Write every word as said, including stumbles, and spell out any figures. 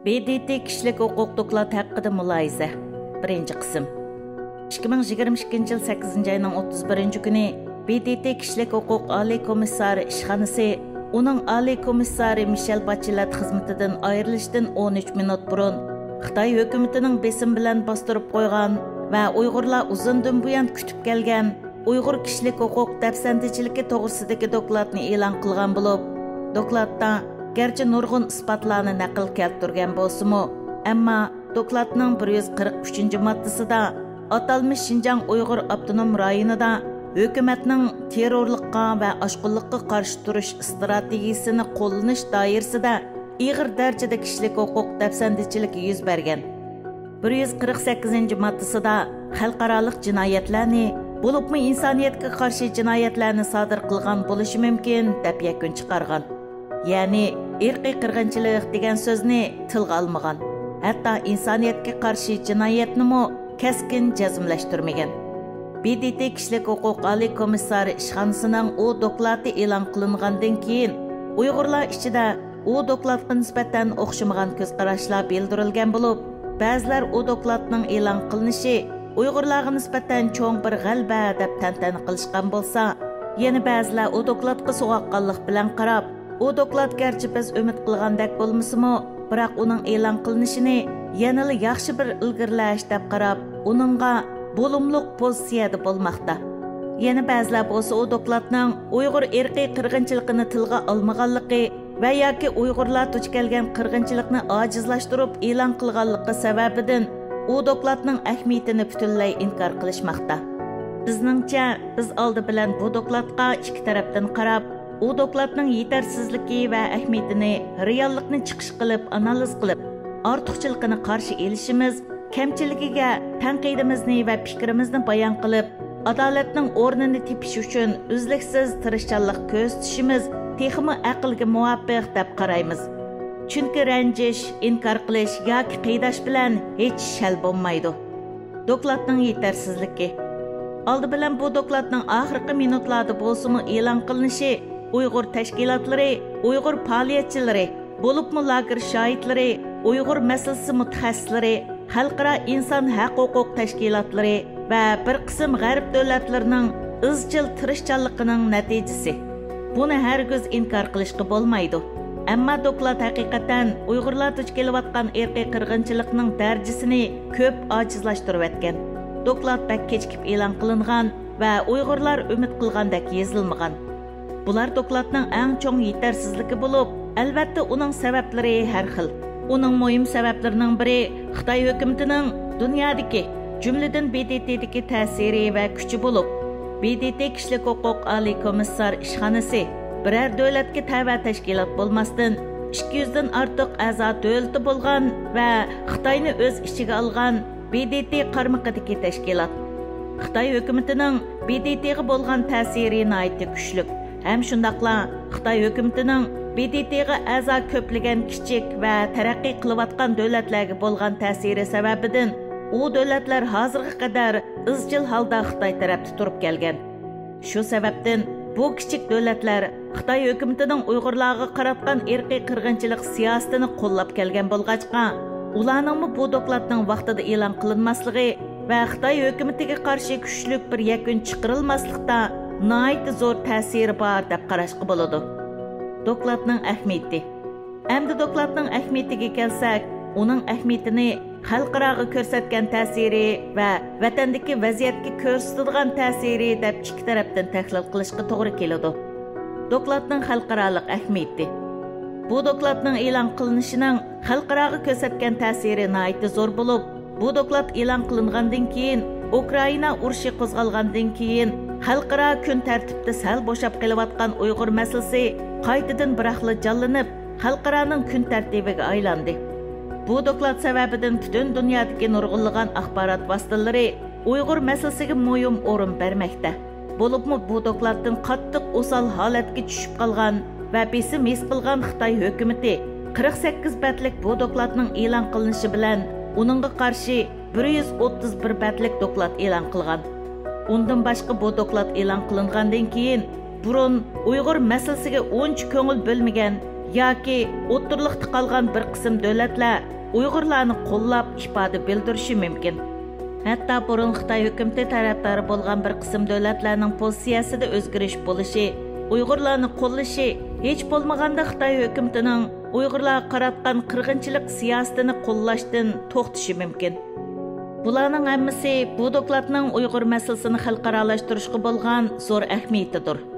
ب د ت كىشىلىك ھوقۇق دوكلات ھەققىدە مۇلاھىزە. بىرىنچى قىسىم. ئىككى مىڭ يىگىرمە ئىككىنچى يىل سەككىزىنچى ئاينىڭ ئوتتۇز بىرىنچى كۈنى ب د ت كىشىلىك ھوقۇق ئالىي كومىسسارى ئىشخانىسى ئۇنىڭ ئالىي كومىسسارى مىشېل باچېلەت خىزمىتىدىن ئايرىلىشتىن ئون ئۈچ مىنۇت بۇرۇن خىتاي ھۆكۈمىتىنىڭ بېسىمى بىلەن باستۇرۇپ قويغان ۋە ئۇيغۇرلار ئۇزۇندىن بۇيان كۈتۈپ كەلگەن ئۇيغۇر كىشىلىك ھوقۇق دەپسەندىچىلىكى توغرىسىدىكى دوكلاتنى ئېلان قىلغان بولۇپ، دوكلاتتا گەرچە نۇرغۇن ئىسپاتلارنى نەقىل كەلتۈرگەن بولسىمۇ، ئەمما دوكلاتنىڭ بىر يۈز قىرىق ئۈچىنچى ماددىسىدا ئاتالمىش شىنجاڭ ئۇيغۇر ئاپتونوم رايونىدا ھۆكۈمەتنىڭ تېررورلۇققا ۋە ئاشقۇنلۇققا قارشى تۇرۇش ئىستراتېگىيىسىنى قوللىنىش دائىرىسىدە ئېغىر دەرىجىدە كىشىلىك ھوقۇق دەپسەندىچىلىكى يۈز بەرگەن. بىر يۈز قىرىق سەككىزىنچى ماددىسىدا خەلقئارالىق جىنايەتلەرنى، بولۇپمۇ ئىنسانىيەتكە قارشى جىنايەتلەرنى سادىر قىلغان بولۇشى مۇمكىن، دەپ يەكۈن چىقارغان. يەنى ئىرقىي قىرغىنچىلىق دېگەن سۆزنى تىلغا ئالمىغان، ھەتتا ئىنسانىيەتكە قارشى جىنايەتنىمۇ كەسكىن جەزملەشتۈرمىگەن. ب د ت كىشىلىك ھوقۇق ئالىي كومىسسارى ئىشخانىسىنىڭ ئۇ دوكلاتى ئېلان قىلىنغاندىن كېيىن، ئۇيغۇرلار ئىچىدە ئۇ دوكلاتقا نىسبەتەن ئوخشىمىغان كۆز قاراشلار بىلدۈرۈلگەن بولۇپ، بەزىلەر ئۇ دوكلاتنىڭ ئېلان قىلىنىشى ئۇيغۇرلارغا نىسبەتەن چوڭ بىر غەلىبە دەپ تەنتەنە قىلىشقان بولسا، يەنە بەزىلەر ئۇ دوكلاتقا سوغۇققانلىق بىلەن قاراپ، ئۇ دوكلات گەرچە بىز ئۈمىد قىلغاندەك بولمىسىمۇ، بىراق ئۇنىڭ ئېلان قىلىنىشىنى يەنىلا ياخشى بىر ئىلگىرىلەش دەپ قاراپ، ئۇنىڭغا بولۇملۇق پوزىتسىيەدە بولماقتا. يەنە بەزىلەر بولسا ئۇ دوكلاتنىڭ ئۇيغۇر ئىرقىي قىرغىنچىلىقىنى تىلغا ئالمىغانلىقى ۋە ياكى ئۇيغۇرلار دۇچ كەلگەن قىرغىنچىلىقنى ئاجىزلاشتۇرۇپ ئېلان قىلغانلىقى سەۋەبىدىن ئۇ دوكلاتنىڭ ئەھمىيىتىنى پۈتۈنلەي ئىنكار قىلىشماقتا. بىزنىڭچە، بىز ئالدى بىلەن بۇ دوكلاتقا ئىككى تەرەپتىن قاراپ، ئۇ دوكلاتنىڭ يېتەرسىزلىكى ۋە ئەھمىيىتىنى رېئاللىقنى چىقىش قىلىپ ئانالىز قىلىپ، ئارتۇقچىلىقىنى قارشى ئېلىشىمىز، كەمچىلىكىگە تەنقىدىمىزنى ۋە پىكرىمىزنى بايان قىلىپ، ئادالەتنىڭ ئورنىنى تېپىش ئۈچۈن ئۈزلۈكسىز تىرىشچانلىق كۆرسىتىشىمىز تېخىمۇ ئەقىلگە مۇۋاپىق دەپ قارايمىز. چۈنكى رەنجىش، ئىنكار قىلىش ياكى قىيناش بىلەن ھېچ ئىش ھەل بولمايدۇ. دوكلاتنىڭ يېتەرسىزلىكى. ئالدى بىلەن بۇ دوكلاتنىڭ ئاخىرقى مىنۇتلاردا بولسىمۇ ئېلان قىلىنىشى ئۇيغۇر تەشكىلاتلىرى، ئۇيغۇر پائالىيەتچىلىرى، بولۇپمۇ لاگېر شاھىتلىرى، ئۇيغۇر مەسىلىسى مۇتەخەسسىسلىرى، خەلقئارا ئىنسان ھەق ھوقۇق تەشكىلاتلىرى ۋە بىر قىسىم غەرب دۆلەتلىرىنىڭ ئىزچىل تىرىشچانلىقىنىڭ نەتىجىسى. بۇنى ھەرگىز ئىنكار قىلىشقا بولمايدۇ. ئەمما دوكلات ھەقىقەتەن ئۇيغۇرلار دۇچ كېلىۋاتقان ئىرقىي قىرغىنچىلىقنىڭ دەرىجىسىنى كۆپ ئاجىزلاشتۇرۇۋەتكەن. دوكلات بەك كېچىكىپ ئېلان قىلىنغان ۋە ئۇيغۇرلار ئۈمىد قىلغاندەك يېزىلمىغان. بۇلار دوكلاتنىڭ ئەڭ چوڭ يېتەرسىزلىكى بولۇپ، ئەلۋەتتە ئۇنىڭ سەۋەبلىرى ھەر خىل. ئۇنىڭ مۇھىم سەۋەبلىرىنىڭ بىرى خىتاي ھۆكۈمىتىنىڭ دۇنيادىكى، جۈملىدىن ب د ت دىكى تەسىرى ۋە كۈچى بولۇپ، ب د ت كىشىلىك ھوقۇق ئالىي كومىسسار ئىشخانىسى بىرەر دۆلەتكە تەۋە تەشكىلات بولماستىن، ئىككى يۈزدىن ئارتۇق ئەزا دۆلىتى بولغان ۋە خىتاينى ئۆز ئىچىگە ئالغان ب د ت قارمىقىدىكى تەشكىلات. خىتاي ھۆكۈمىتىنىڭ ب د ت غا بولغان تەسىرى ناھايىتى كۈچلۈك ھەم شۇنداقلا خىتاي ھۆكۈمىتىنىڭ ب د ت غا ئەزا كۆپلىگەن كىچىك ۋە تەرەققىي قىلىۋاتقان دۆلەتلەرگە بولغان تەسىرى سەۋەبىدىن ئۇ دۆلەتلەر ھازىرغا قەدەر ئىزچىل ھالدا خىتاي تەرەپتە تۇرۇپ كەلگەن. شۇ سەۋەبتىن بۇ كىچىك دۆلەتلەر خىتاي ھۆكۈمىتىنىڭ ئۇيغۇرلارغا قاراتقان ئىرقىي قىرغىنچىلىق سىياسىتىنى قوللاپ كەلگەن بولغاچقا، ئۇلارنىڭمۇ بۇ دوكلاتنىڭ ۋاقتىدا ئېلان قىلىنماسلىقى ۋە خىتاي ھۆكۈمىتىگە قارشى كۈچلۈك بىر يەكۈن چىقىرىلماسلىقتا ناھايىتى زور تەسىرى بار دەپ قاراشقا بولىدۇ. دوكلاتنىڭ ئەھمىيىتى. ئەمدى دوكلاتنىڭ ئەھمىيىتىگە كەلسەك، ئۇنىڭ ئەھمىيىتىنى خەلقئاراغا كۆرسەتكەن تەسىرى ۋە ۋەتەندىكى ۋەزىيەتكە كۆرسىتىدىغان تەسىرى دەپ ئىككى تەرەپتىن تەھلىل قىلىشقا توغرا كېلىدۇ. دوكلاتنىڭ خەلقئارالىق ئەھمىيىتى. بۇ دوكلاتنىڭ ئېلان قىلىنىشىنىڭ خەلقئاراغا كۆرسەتكەن تەسىرى ناھايىتى زور بولۇپ، بۇ دوكلات ئېلان قىلىنغاندىن كېيىن، ئۇكرائىنا ئۇرۇشى قوزغالغاندىن كېيىن، خەلقئارا كۈن تەرتىپتە سەل بوشاپ قېلىۋاتقان ئۇيغۇر مەسىلىسى قايتىدىن بىراقلا جانلىنىپ، خەلقئارانىڭ كۈن تەرتىپىگە ئايلاندى. بۇ دوكلات سەۋەبىدىن پۈتۈن دۇنيادىكى نۇرغۇنلىغان ئاخبارات ۋاسىتىلىرى ئۇيغۇر مەسىلىسىگە مۇھىم ئورۇن بەرمەكتە. بولۇپمۇ بۇ دوكلاتتىن قاتتىق ئوسال ھالەتكە چۈشۈپ قالغان ۋە بېسىم ھېس قىلغان خىتاي ھۆكۈمىتى قىرىق سەككىز بەتلىك بۇ دوكلاتنىڭ ئېلان قىلىنىشى بىلەن ئۇنىڭغا قارشى بىر يۈز ئوتتۇز بىر بەتلىك دوكلات ئېلان قىلغان. ئۇندىن باشقا بۇ دوكلات ئېلان قىلىنغاندىن كېيىن، بۇرۇن ئۇيغۇر مەسىلىسىگە ئۇنچە كۆڭۈل بۆلمىگەن ياكى ئوتتۇرىلىقتا قالغان بىر قىسىم دۆلەتلەر ئۇيغۇرلارنى قوللاپ ئىپادە بىلدۈرۈشى مۇمكىن. ھەتتا بۇرۇن خىتاي ھۆكۈمىتى تەرەپدارى بولغان بىر قىسىم دۆلەتلەرنىڭ پوزىتسىيەسىدە ئۆزگىرىش بولۇشى، ئۇيغۇرلارنى قوللىشى، ھېچ بولمىغاندا خىتاي ھۆكۈمىتىنىڭ ئۇيغۇرلارغا قاراتقان قىرغىنچىلىق سىياسىتىنى قوللاشتىن توختىشى مۇمكىن. بۇلارنىڭ ھەممىسى بۇ دوكلاتنىڭ ئۇيغۇر مەسىلىسىنى خەلقئارالاشتۇرۇشقا بولغان زور ئەھمىيىتىدۇر.